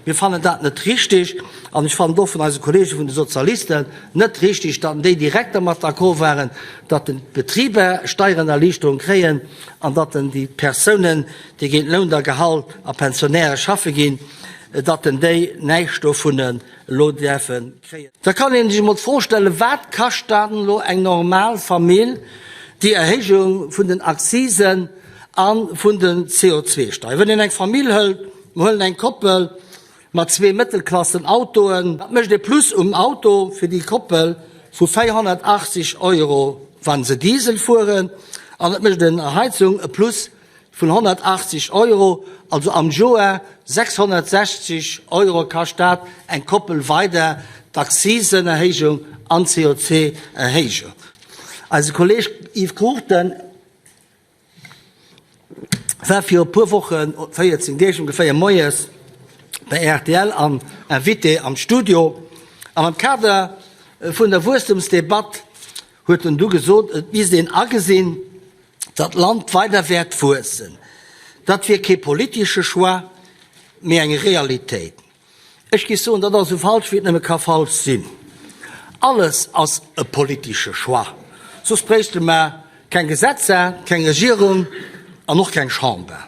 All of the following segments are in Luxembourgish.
Mir fannen dat net richtig an ech fannen et och vun eise Kollege vun de Sozialisten net richtig, datt déi direkt dermat d'accord waren, datt den d'Betriber Steierenerliichterung kréien an datt den déi Persounen, déi géint Loun da Gehalt a Pensionäre schaffe ginn, datt den déi näischt dovun elo däerfe kréien. Da kann ee sech emol d'Fro stellen, Wat kascht dann elo eng normal Famill déi Erhéijung vun den Akzisen a vun den CO2-Steier? Wann een eng Famill hëlt, Mer huelen eng Koppel mat zwee Mëttelklassen-Autoen. Dat mécht e Plus um Auto fir déi Koppel vu 480 Euro, wa se Diesel fueren, an et mécht en Heizung e Plus vun 180 Euro, also am Joer 660 Euro kascht dat eng Koppel weider d'Akzisenerhéijung an d'COC-Erhéijung. Eise Kolleeg Yves Cruchten war viru puer Wochen, 14 Deeg ongeféier, moies bei rtl am Invité am Studio an am Kader vun der Wuesstemsdebatt huet en du gesot, et misst een agesinn, datt d'Land weider wäert wuessen. Dat wier kee politesche Choix, mee eng Realitéit. Ech géif soen, dat ass esou falsch, wéi et nëmme ka falsch sinn. Alles ass e politesche Choix, soss bréichte mer keng Gesetzer, keng Regierung an och keng Chamber.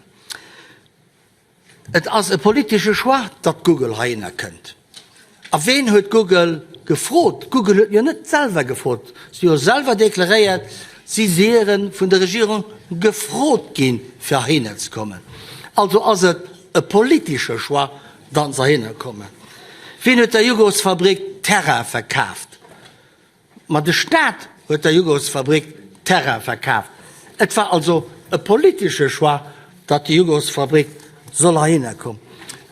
Et ass e politesche Choix, datt Google heihinner kënnt. A ween huet Google gefrot? Google huet jo net selwer gefrot. Si hu jo selwer deklaréiert, si wiere vun der Regierung gefrot ginn, fir heihinner ze kommen. Also ass et e politesche Choix, Wann se heihinner kommen. Wien huet der Jughurtsfabrik Terrain verkaaft? Ma de Staat huet der Jughurtsfabrik Terrain verkaaft. Et war also e politesche Choix, datt déi Jughurtsfabrik soll heihinner kommen.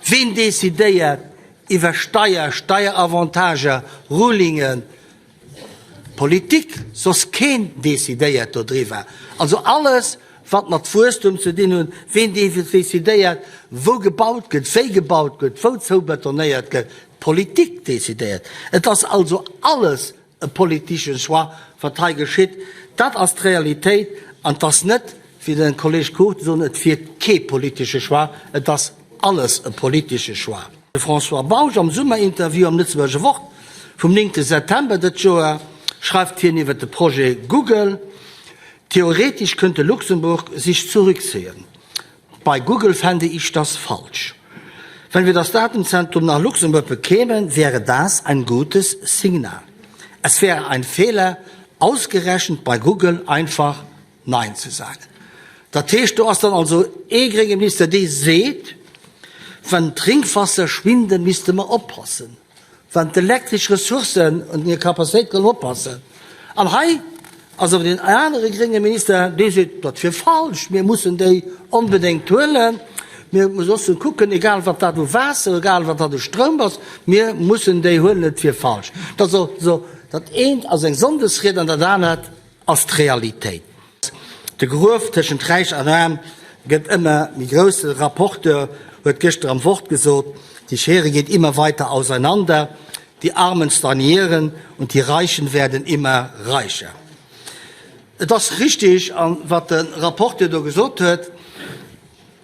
Wien decidéiert iwwer Steier, Steieravantager, Rulingen? D'Politik, soss keen decidéiert dodriwwer. Also alles wat mat Wuesstum ze dinn hunn, ween decidéiert wou gebaut gëtt, wéi gebaut gëtt, wou zoubetonéiert gëtt, d'Politik decidéiert. Et ass also alles e politesche Choix wat hei geschitt. Dat ass d'Realitéit an et ass net, wéi de Kolleg Cruchten sot, et wier kee politesche Choix, et ass alles e politesche Choix. De François Bausch am Summerinterview am Lëtzebuerger Wort vum 9 September dëtt Joer schreift hien iwwer de Projet Google, Theoretisch könnte Luxemburg sich zurückziehen. Bei Google fände ich das falsch. Wenn wir das Datenzentrum nach Luxemburg bekämen, wäre das ein gutes Signal. Es wäre ein Fehler, ausgerechnet bei Google einfach Nein ze sagen. Dat heescht, do ass dann also ee grénge Minister, dee seet, Wann d'Drinkwaasser schwinden, misste mer oppassen, wann d'elektresch Ressourcen und hir Capacitéit sollen oppassen. An hei ass awer deen anere grénge Minister, dee seet, dat wier falsch, mir mussen déi onbedéngt huelen, mir mussen kucken, egal wat dat u Waasser, egal wat dat u Stroum ass, mir mussen déi huelen, et wier falsch. Dat ass also, dat eent ass eng Sonndesried an dat anert ass d'Realitéit. De Gruef tëschent Räich an Aarm gëtt ëmmer méi grouss. De Rapporteur huet gëschter am Wort gesot, Die Schere geht immer weiter auseinander, die Armen stagnieren und die Reichen werden immer reicher. Et ass richtig, wat de Rapporteur do gesot huet.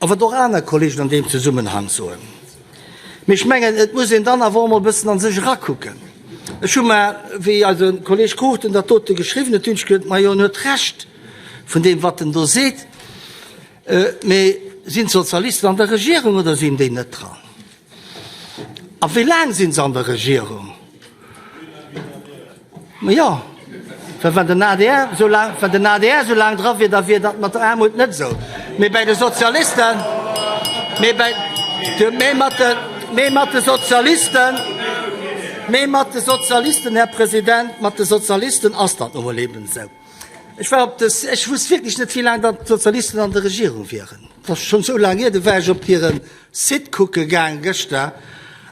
A wat och aner Kollegen an deem Zesummenhang soen. Mee ech mengen, et muss een dann awer och emol e bëssen a sech erakucken. Ech hu mer, wéi eise Kolleg Cruchten dat dote geschriwwen huet, hunn ech geduet, Majo, en huet Recht vun deem, wat en do seet. Mee sinn d'Sozialisten an der Regierung oder sinn déi net dran? A wéi laang sinn se an der Regierung? Ma jo, well wann den adr esou laang, wann den adr esou laang dra wier, da wier dat mat der Aarmut net esou. Mee bäi de Sozialisten, mee bäi, mee mat de, mee mat de Sozialisten, mee mat de Sozialisten, Här President, mat de Sozialisten ass dat nu mol eben esou. Ech war op de, ech wusst wierklech net, wéi laang datt d'Sozialisten an der Regierung wieren. Dat ass schonn esou laang hier, du war ech op hire Site kucke gaang gëschter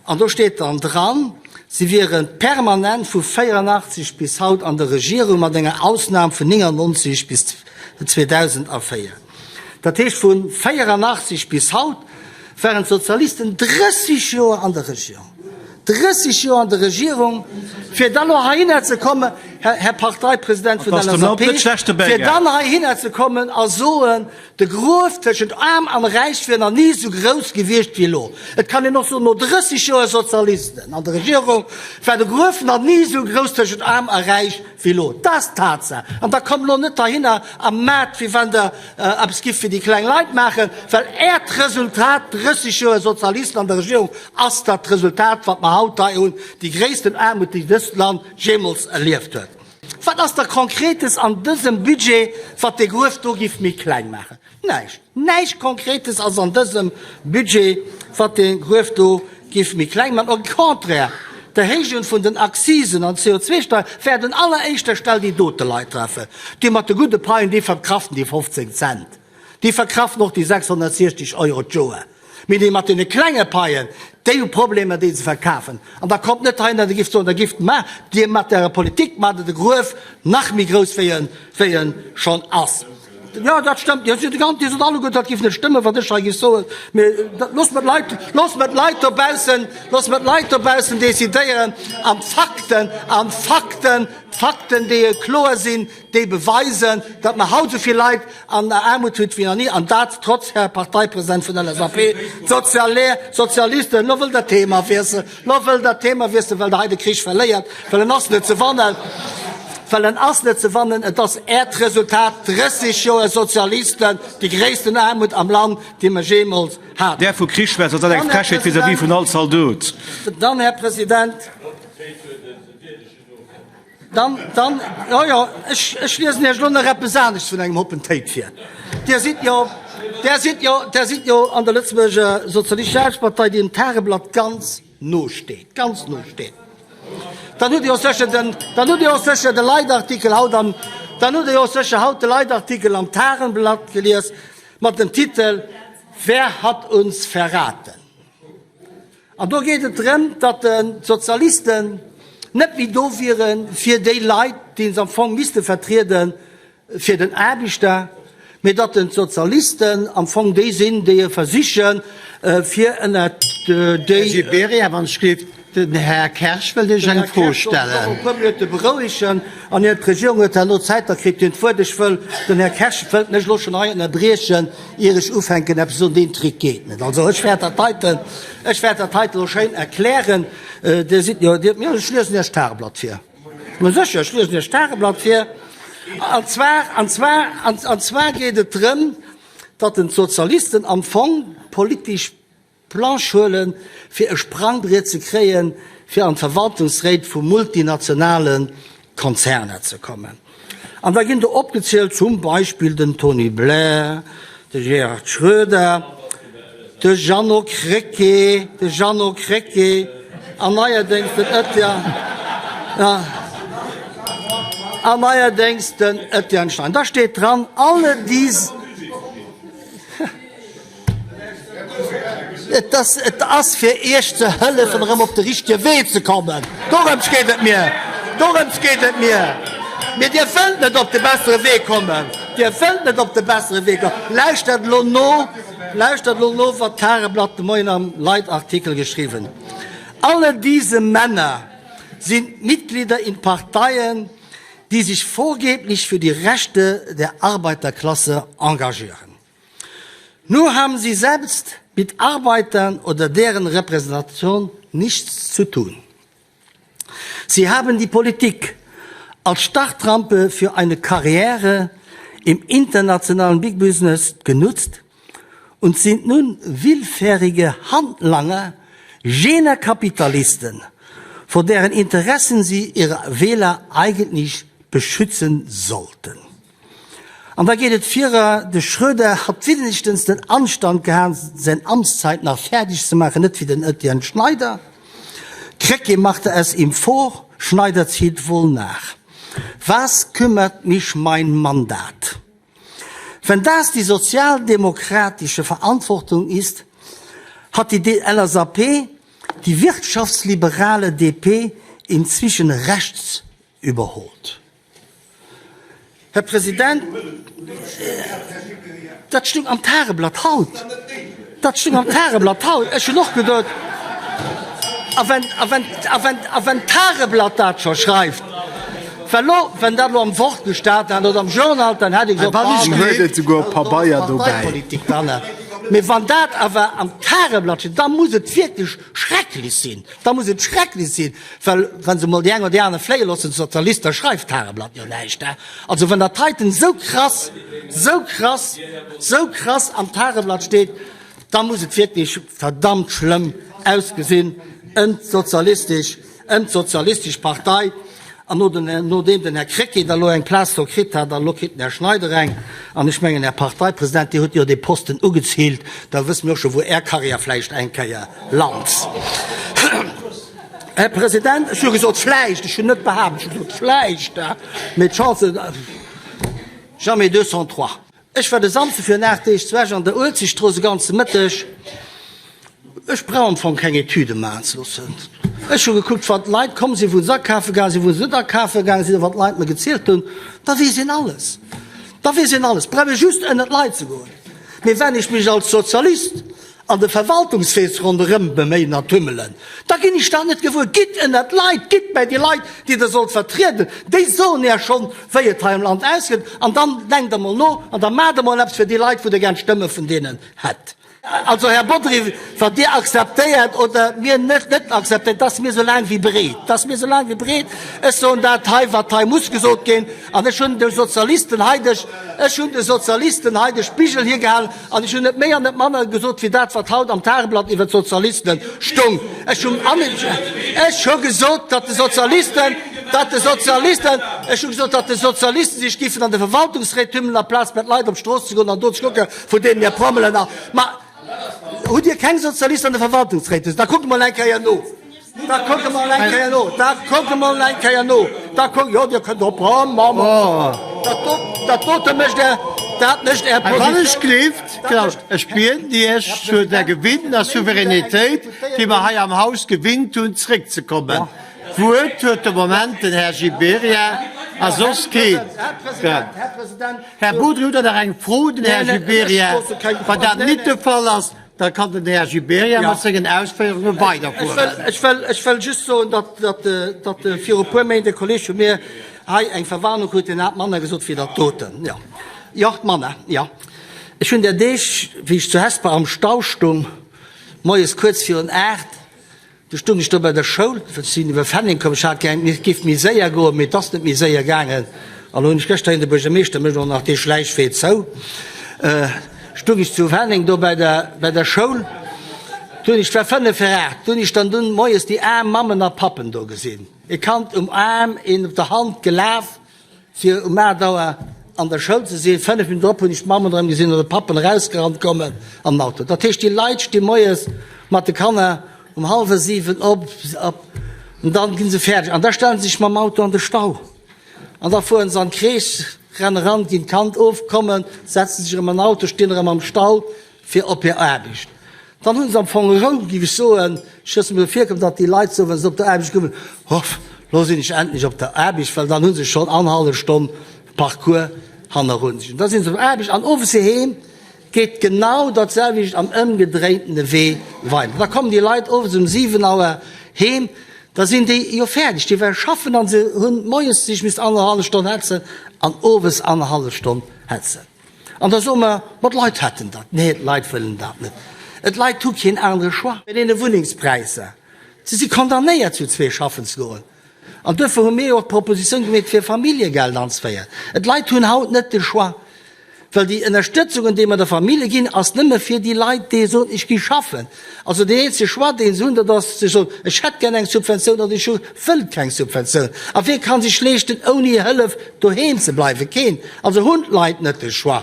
an do steet dann dran, si wiere permanent vu 84 bis haut an der Regierung, mat enger Ausnam vun 99 bis 2004. Dat heescht, vu 84 bis haut waren d'Sozialisten 30 Joer an der Regierung. 30 Joer an der Regierung, fir dann elo heihinner ze kommen. Här Parteipresident vun der LSAP, fir dann heihinner ze kommen a soen, de Gruef tëschent Aarm an Räich wier nach ni esou grouss gewiescht wéi elo. Et kann een och soen, no 30 Joer Sozialisten an der Regierung war de Gruef nach ni esou grouss tëschent Aarm a Räich wéi elo. Dat ass d'Tatsaach. An da kommt elo net heihinner a maacht, wéi wann Der eppes gifft fir déi kleng Leit maachen, well Äert Resultat, 30 Joer Sozialisten an der Regierung, ass dat Resultat, wat mer haut hei hunn, déi gréissten Aarmut, déi dëst Land jeemools erlieft huet. Wat ass da Konkretes an dësem Budget, wat dee Gruef do giff méi kleng maachen? Näischt. Näischt Konkretes ass an dësem Budget, wat dee Gruef do giff méi kleng maachen. Au contraire, d'Erhéijung vun den Accisen an d'CO2-Steier wäert un alleréischter Stell déi dote Leit treffen. Déi mat de gudde Paien, déi verkraften déi 15 Cent. Déi verkraften och déi 660 Euro d'Joer. Mee déi mat deene klenge Paien, déi hu Problemer, déi ze verkafen. An da kommt net heihinner, Dir gifft soen, Der gifft ma Dir mat Ärer Politik maacht Der de Gruef nach méi grouss, wéi en, wéi en schonn ass. Jo, dat stëmmt. Dir sidd ganz, Dir sot alleguer, dat giff net stëmmen, wat ech hei giff soen. Mee dat, loosst mer d'Leit, loosst mer d'Leit dobaussen, loosst mer d'Leit dobaussen decidéieren. An d'Fakten, an d'Fakten, d'Fakten, déi kloer sinn, déi beweisen, datt mer haut esou vill Leit an der Aarmut hunn wéi nach ni, an dat trotz, Här Parteipresident vun der LSAP, d'Sozialisten, elo wëllt Der d'Thema wiesselen, elo wëllt Der d'Thema wiesselen, well Der hei de Krich verléiert, well en ass net ze wannen, well en ass net ze wannen, et ass Äert Resultat, 30 Joer Sozialisten, déi gréissten Aarmut am Land, déi mer jeemools haten. Där vu Krich schwätzt, ass dat eng Frechheet vis-à-vis vun all Zaldot. Dann, Här President. Dann, dann, jo, jo, ech, ech liesen Iech elo nach eppes anescht vun engem Hoppen Téit vir. Dir sidd jo, Der sidd jo, Der sidd jo an der Lëtzebuerger Sozialistescher Aarbechtspartei, déi dem Tageblatt ganz no steet, ganz no steet. Dann hutt Dir och sécher den, dann hutt Dir och sécher de Leitartikel haut am, dann hutt Dir och sécher haut de Leitartikel am Tageblatt gelies mat dem Titel Wer hat uns verraten? An do geet et drëm, datt d'Sozialisten net méi do wiere fir déi Leit, déi se am Fong misste vertrieden, fir den Aarbechter, mee datt d'Sozialisten am Fong déi sinn, déi e versichen, fir ënnert déi. Här Gibéryen, wann ech géif, den Här Kersch wëllt Iech eng Fro stellen. Den Här Kersch soll sech och e puer Minutte berouegen an hien, d'Regierung huet herno Zäit, da kritt hien d'Wuert. Ech wëll, den Här Kersch wëllt mech elo schonn hei ënnerbriechen. Ier ech ufänken eppes ze soen, deen Trick geet net. Also ech wäert dat heiten, ech wäert dat heiten elo schéin erklären. Dir sidd jo, Dir, jo, ech liesen Iech d'Tageblatt vir. Ma sécher, ech liesen Iech d'Tageblatt vir. An zwar, an zwar, an, an zwar geet et drëm, datt den d'Sozialisten am Fong politesch Planche huelen, fir e Sprangbriet ze kréien, fir an d'Verwaltungsréit vu multinationale Konzerner ze kommen. An da ginn do opgezielt, zum Beispill den Tony Blair, de Gerhard Schröder, de Jeannot Krecké, de Jeannot Krecké an neierdéngs den Etienne, an neierdéngs den Etienne Schneider. Da steet dran, alle diese. Et ass, et ass fir Iech ze hëllefen, erëm op de richtege Wee ze kommen. Dorëms geet et mir. Dorëms geet et mir. Mee Dir wëllt net op de bessere Wee kommen. Dir wëllt net op de bessere Wee kommen. Lauschtert elo no, lauschtert elo no, wat d'Tageblatt de Moien am Leitartikel geschriwwen. Alle diese Männer sind Mitglieder in Parteien, die sich vorgeblich für die Rechte der Arbeiterklasse engagieren. Nur haben sie selbst mit Arbeitern oder deren Repräsentation nichts zu tun. Sie haben die Politik als Startrampe für eine Karriere im internationalen Big Business genutzt und sind nun willfährige Handlanger jener Kapitalisten, vor deren Interessen sie ihre Wähler eigentlich beschützen sollten. An da geet et virer, de Schröder hat wenigstens den Anstand gehat, sein Amtszeit nach fäerdeg ze maachen, net wéi den Etienne Schneider. Krecké machte es ihm vor, Schneider zieht wohl nach. Was kümmert mich mein Mandat? Wenn das die sozialdemokratische Verantwortung ist, hat die LSAP die wirtschaftsliberale DP inzwischen rechts überholt. Här President, dat stung am Tageblatt haut. Dat stung am Tageblatt haut. Ech hunn och geduet, a wenn, a wenn, a wenn, a wenn d'Tageblatt dat scho schreift, Well elo, wann dat elo am Wort gestaat hätt oder am Journal, dann hätt ee gesot, Wann ech Bam, huet et souguer Pabeier dobäi. Parteipolitik dann. Mee wann dat awer am Tageblatt steet, da muss et wierklech schrecklech sinn. Da muss et schrecklech sinn, well wa se emol déi eng oder déi aner fléie loossen, d'Sozialist, da schreift d'Tageblatt jo näischt. Also wann dat heiten esou krass, esou krass, esou krass am Tageblatt steet, da muss et wierklech verdammt schlëmm ausgesinn ëm d'sozialistesch, ëm d'sozialistesch Partei. An no den, nodeem den Här Krecké da lo eng Plaz do kritt hat, a lo kritt den Här Schneider eng, an ech mengen, Här Parteipresident, Dir hutt jo dee Posten ugeziilt, da wësse mir och scho wou Är Karriär vläicht eng Kéier lant. Här President, ech hu gesot vläicht, ech hunn net behaapt, ech hu gesot vläicht, mee d'Chance, jamais 203. Ech war de Samsde virun 8 Deeg zu Esch an der Uelzechtstrooss e ganze Mëtteg. Ech brauch am Fong keng Etüde maachen ze loossen. Ech hu gekuckt, wat d'Leit komm sinn, wou se akafe gaange sinn, wou se net akafe gaange sinn, a wat d'Leit mer gezielt hunn. Da weess een alles. Da weess een alles. Brauch ee just ënnert d'Leit ze goen. Mee wenn ech mech als Sozialist an de Verwaltungswees ronderëm beméien an tummelen, da ginn ech dat net gewuer. Gitt ënnert d'Leit, gitt bäi déi Leit, déi Der sollt vertrieden, déi soen Iech schonn, wéi et hei am Land ausgeet. An dann denkt Der mol no an da maacht Der mol eppes fir déi Leit, wou Der gär d'Stëmme vun deenen hätt. Also, Här Bodry, wat Dir akzeptéiert oder mir net net akzeptéiert, dat ass mir esou laang wéi breet. Dat ass mir esou laang wéi breet. Ech soen dat hei, wat hei muss gesot ginn. An ech hunn de Sozialisten hei de, ech hunn de Sozialisten hei de Spigel higehalen an ech hunn net méi an net manner gesot wéi dat, wat haut am Tageblatt iwwer d'Sozialisten stung. Ech hunn, ech hu gesot, datt de Sozialisten, datt de Sozialisten, ech hu gesot, datt de Sozialisten sech giffen an de Verwaltungsréit tümmelen aplaz mat Leit op d'Strooss ze goen an do ze kucken, vun deenen hir Prommelen a, ma hutt Dir keng Sozialisten an de Verwaltungsréit? Da kuckt emol eng Kéier no. Da kucke mer eng Kéier no, da kucke mer eng Kéier no, da kuck, jo, Dir kënnt op, oh, Mamm, dat do, dat dote mécht Är, dat mécht Är Positioun. Wann ech gleeft, genau, ech bieden Iech, zu der gewinntener Souveränitéit, déi mer hei am Haus gewinnt hunn, zréckzekommen. D'Wuert huet de Moment den Här Gibéryen a soss keen. Här Bodry, hutt Der nach eng Fro un den Här Gibéryen? Wann dat nit de Fall ass, Da kann den Här Gibéryen mat sengen Ausféierunge weiderfueren. Ech wëll, ech wëll just soen, datt, datt, datt viru e puer Méint e Kolleeg vu mir hei eng Verwarnung krut, deen hat manner gesot wéi dat doten. Jo, jo, manner, jo. Ech hunn där Deeg, wéi ech zu Hesper am Stau stung, moies kuerz virun 8, Du stung ech do bei der Schoul, ech sinn iwwer Fenneng komm, ech hat gemengt, et géif méi séier goen, mee et ass net méi séier gaangen. An lo hunn ech gëschter hin, de Buergermeeschter mécht och nach dee Schläichwee zou, stung ech zu Fenneng do bei der, bei der Schoul, du hunn ech, et war 5 vir 8, du hunn ech dann dunn moies déi aarm Mammen a Pappen do gesinn, e Kand um Aarm, een op der Hand, gelaf, Fir um 8 Auer an der Schoul ze sinn. 5 Minutten drop hunn ech d'Mammen erëm gesinn oder d'Pappen erausgerannt kommen an den Auto. Dat heescht, déi Leit sti moies mat de Kanner um hallwer 7 op an dann gi se fäerdeg an da stelle se sech mam Auto an de Stau an da fueren se an d'Crèche, rennen eran, ginn d'Kand of, kommen, setze sech erëm an den Auto, stinn erëm am Stau fir op hir Aarbecht. Dann hu se am Fong Rou, géif ech soen. Ech ass mir virkomm, datt déi Leit soen, wa se op der Aarbecht kommen, Hoff, lo sinn ech endlech op der Aarbecht, well dann hu se schonn annerhallef Stonn Parcours hannerun sech. Und da si se op der Aarbecht an owes heem geet genau dat selwecht am ëmgedréintene Wee weider. Da kommen déi Leit owes um 7 Auer heem, da sinn déi jo fäerdeg, déi ware schaffen an se hunn moies sech misst annerhallef Stonn hetzen an owes annerhallef Stonn hetzen. An da soe mer, ma d'Leit hätten dat. Nee, d'Leit wëllen dat net. D'Leit hu keen anere Choix. Bei deene Wunnengspräisser, se si condamnéiert zu zwee schaffen ze goen. An duerfir hu mir jo och d'Propositioun gemeet, fir Familljegeld anzeféieren. D'Leit hunn haut net de Choix, well déi Ënnerstëtzungen, déi mer der Famille ginn, ass nëmme fir déi Leit, déi soen, ech gi schaffen. Also deen eenzege Choix, deen se hunn, dat ass ze soen, ech hätt gär eng Subventioun oder ech hu wëll keng Subventioun. A wee ka sech leeschten, ouni Hëllef doheem ze bleiwen? Keen. Also hunn d'Leit net de Choix.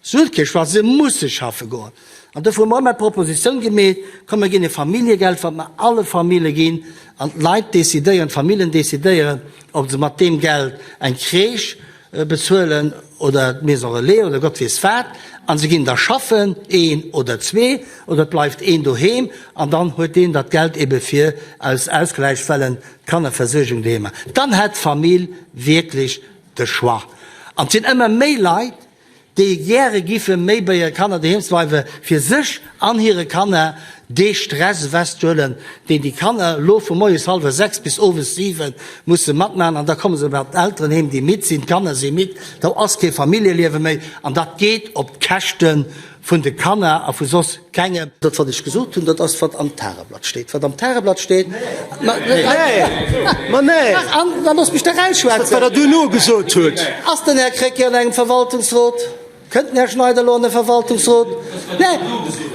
Se hunn kee Choix, se musse schaffe goen. An dofir hu mer ëmmer d'Propositioun gemeet, komm mer ginn e Familljegeld, wat mer alle Famille ginn, an d'Leit decidéieren, d'Famillen decidéieren, ob se mat deem Geld eng Crèche bezuelen oder d'Maison relais oder Gott weess wat, an se ginn da schaffen, een oder zwee, oder et bleift een doheem an dann huet deen dat Geld ebe fir aus Ausgläich wellen d'Kannerversuergung doheem maachen. Dann hätt d'Famill wierklech de Choix. An et sinn ëmmer méi Leit. déi gäre giffe méi bei hire Kanner doheem bleiwe fir sech an hire Kanner dee Stress ewechzehuelen, deen déi Kanner elo vu moies hallwer 6 bis owes 7 musse matmachen. An da komme se mat den Elteren heem, déi midd sinn, d'Kanner si midd, do ass kee Familljeliewe méi an dat geet op d'Käschte vun de Kanner a vu soss kengem. Dat, wat ech gesot hunn, dat ass, wat am Tageblatt steet. Wat am Tageblatt steet. Ma nee! An da loosst mech dach ausschwätzen! Dat, wat Der duerno gesot hutt. Ass den Här Krecké an engem Verwaltungsrot? Kënnt den Här Schneider elo an de Verwaltungsrot? Nee!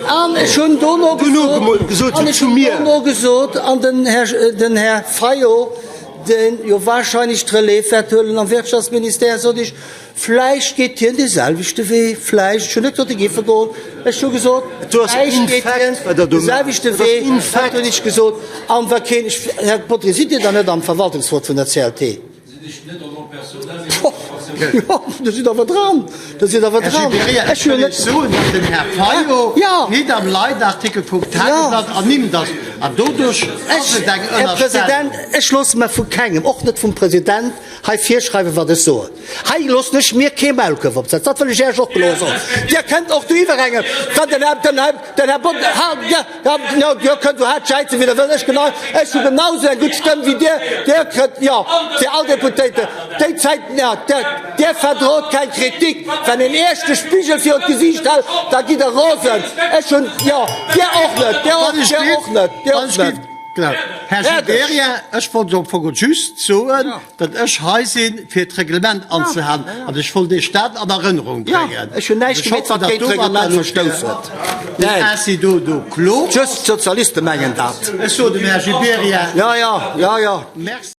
An ech hunn dono gesot, an ech hunn dono gesot, an den Här, den Här Fayot, dee jo wahrscheinlech d'Relève wäert huelen am Wirtschaftsministère, sot ech, Vläicht geet hien dee selwechte Wee, vläicht, ech hunn net gesot, e géif e goen, ech hu gesot, vläicht geet hien dee selwechte Wee, dat hunn ech gesot. An wa keen, ech, Här Bodry, sidd Dir dann net am Verwaltungsrot vun der CLT? Jo, do sidd awer dran, do sidd awer Här dran. Gibéryen, Ech ech hunn wëll net. Iech soen, datt den Här Fayot Ja. nit am Leitartikel vum Tageblatt ernimmt ass, an doduerch ass et eng Ech, Här President, Ënnerstellung. ech loosse mer vu kengem, och net vum President, hei virschreiwen, wat ech soen. Hei loossen ech mir kee Maulkuerf opsetzen, dat wëll ech Iech och kloer soen. Dir kënnt och do iwwerengem, wat den Här, den Här, den Här Bodry, ha, ja, ja, jo, Dir kënnt do haart jäizen, wéi Der wëllt, ech genau, ech hu genau esou eng gutt Stëmm wéi Dir. Dir kënnt, jo, fir all Deputéiten, déi Zäit, ja, Dir, Dir verdrot keng Kritik. Wann een Iech de Spigel virun d'Gesiicht hält, da gitt Der rosen. Ech hunn, jo, Dir och net, Dir och, Dir och net, Dir och net. Här Gibéryen, ech wollt am Fong just soen, datt ech hei sinn, fir d'Reglement anzehalen, an ech wollt Iech dat an Erënnerung bréngen. Ech hunn näischt gemeet, wat géint d'Reglement verstouss huet. Den Incident do kloer. Just d'Sozialiste mengen dat. Ech soen dem Här Gibéryen. Jo, jo, jo, jo. Merci.